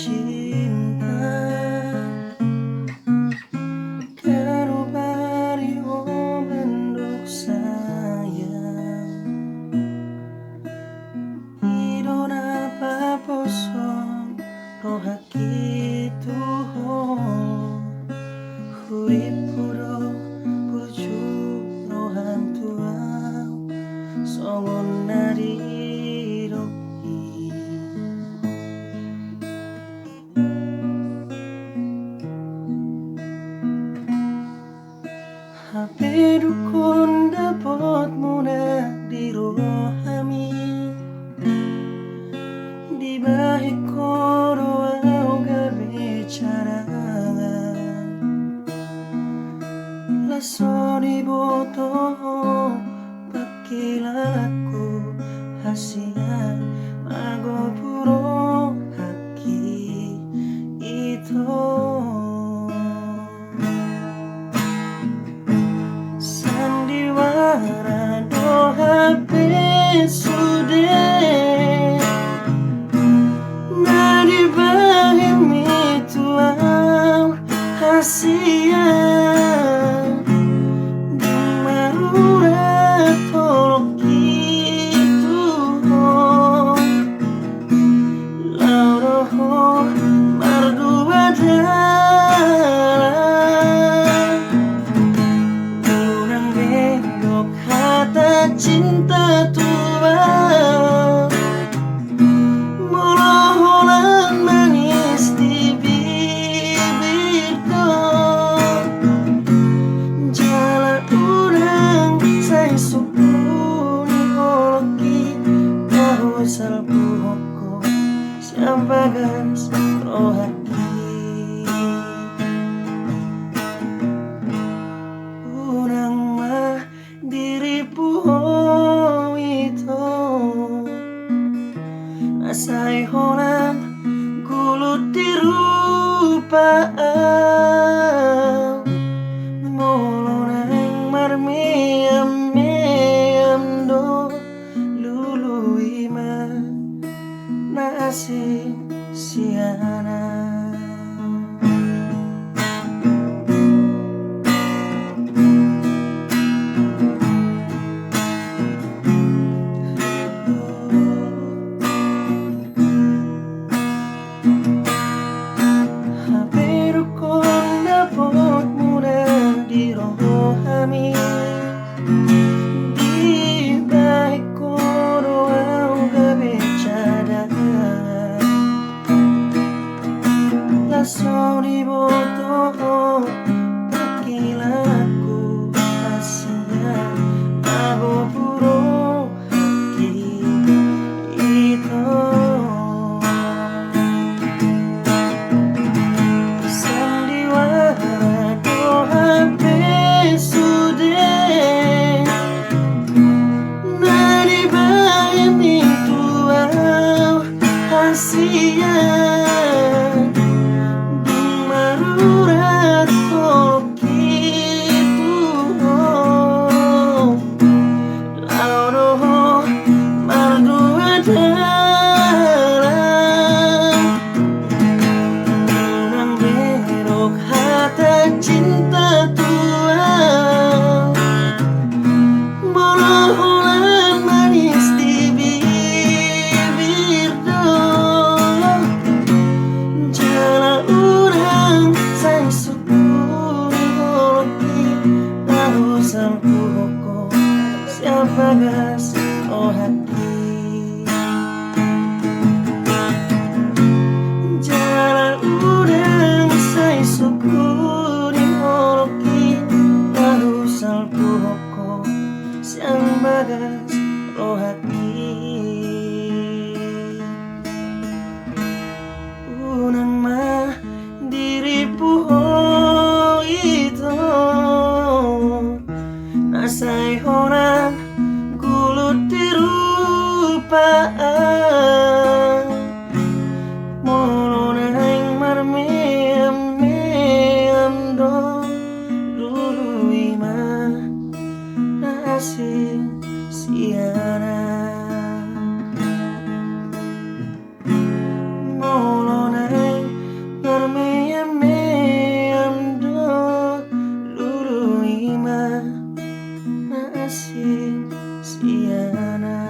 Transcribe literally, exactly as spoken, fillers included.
cinta, kanu bari ho mandok sayang. I do na paposhon rohangki tu ho. Hurippu do burju roham tu ahu, songon na didok i. Hape dungkon dapotmuna di rohami, dibahen ho do ahu gabe cadangan. Laos so diboto ho pangkilalaanku, hasian mago tu rohangki ito. Sandiwara do hape sude na dibahenmi tu ahu, hasian dung marurat holongki tu ho. Laho do ho mardua dalan, unang be didok hata cinta tu ahu. Molo holan manis di bibir do, jala unang sai sungkuni holongki, laho salpuhon ho sian bagas rohangki. Unang ma dirippu ho ito, na sai holan gulut di rupa ahu. Molo naeng marmeam-meam do, lului ma na asing sian ahu. Hape dungkon dapotmuna di rohami, dibahen ho do ahu gabe cadangan. Laos so diboto ho pangkilalaanku, hasian mago tu rohangki ito. Sandiwara do hape sude na dibahenmi tu ahu, hasian dung marurat holongki tu ho. Laho do ho mardua dalan, unang be didok hata cinta tu ahu. Molo holan manis di bibir do, jala unang sai sungkuni holongki, laho salpuhon ho sian bagas rohangki. Jala unang sai sungkuni holongki, laho salpuhon ho sian bagas rohangki. Unang ma dirippu ho ito, na sai holan gulut di rupa ahu. Molo naeng marmeam-meam do, lului ma na asing sian ahu. Molo naeng ima na asing sian